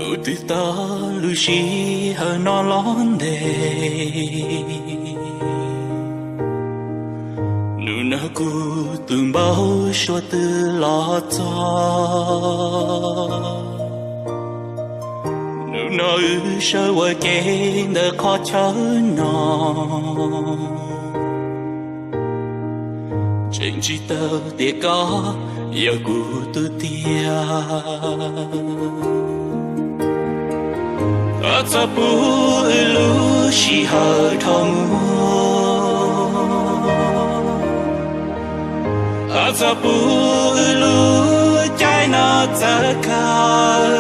Kuv twb tau lub sij hawm no los ntev, hnub no kuv tus npau suav twb los txog. Hnub no wb sawv ua ke ntawm qhov chaw no, tseem tsis tau tias koj yog kuv tus tiag. Koj txhob pub wb lub sij hawm dhau mus, koj txhob pub wb lub caij no txawv kawg.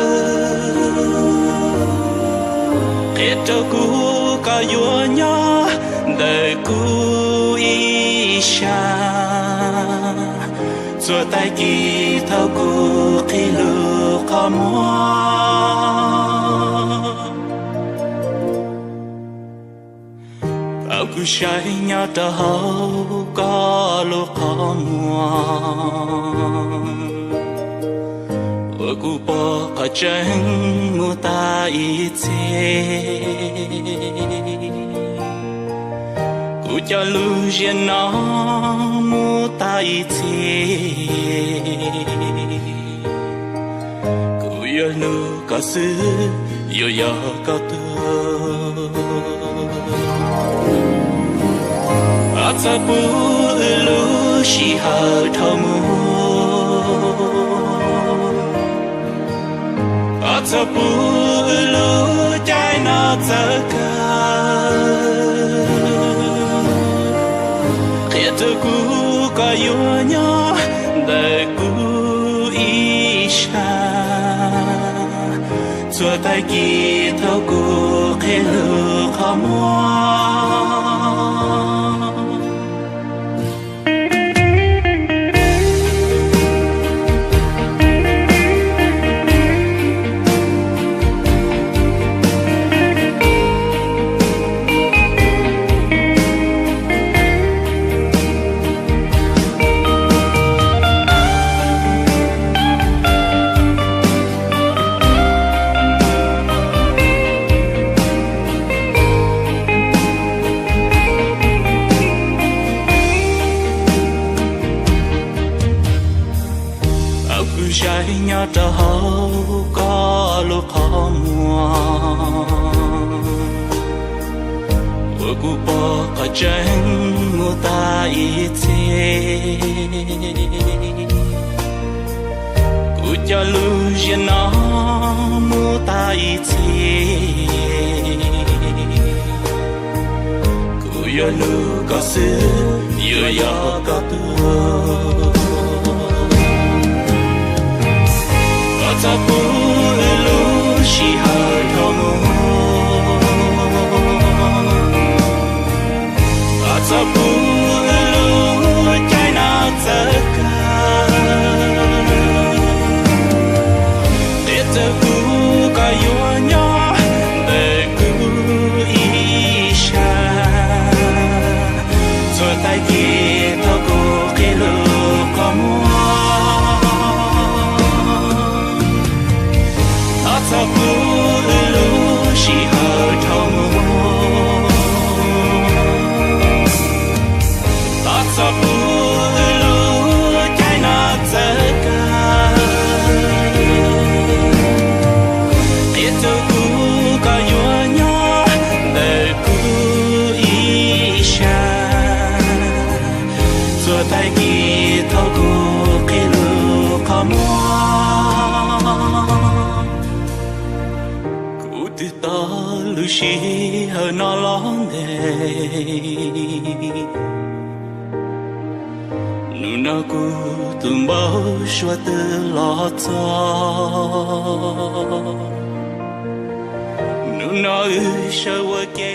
Qhia rau kuv koj yuav nyob ntawm kuv ib sab, txhua tag kis thaum kuv qhib lub qhov muag. Thaum kuv saib nyob rau hauv koj lub qhov muag, uas kuv pom qhov tseeb mus tas ib txhis. Kuv cov lus ziag no mus tas ib txhis. Kuv yuav hlub koj xwb, yuav yog koj tuag. Koj txhob pub wb lub sij hawm dhau mus, koj txhob pub wb lub caij no txawv kawg. Qhia rau kuv koj yuav nyob ntawm kuv ib sab, txhua tag kis thaum kuv qhib lub qhov muag. Thaum kuv saib nyob rau hauv koj lub qhov muag, uas kuv pom qhov tseeb mus tas ib txhis. Kuv cov lus ziag no mus tas ib txhis. Kuv yuav hlub koj xwb, yuav yog koj tuag. Koj txhob pub wb lub sij hawm dhau mus, koj txhob pub wb lub caij no txawv kawg. Qhia rau kuv koj yuav nyob ntawm kuv ib sab, txhua tag kis thaum kuv qhib lub qhov muag. Koj txhob pub wb lub sij hawm dhau mus, koj txhob pub wb lub caij no txawv kawg. Qhia rau kuv koj yuav nyob ntawm kuv ib sab, txhua tag kis thaum kuv qhib lub qhov muag. Kuv twb tau lub sij hawm no los ntev, hnub no kuv tus npau suav twb los txog. Hnub no wb sawv ua ke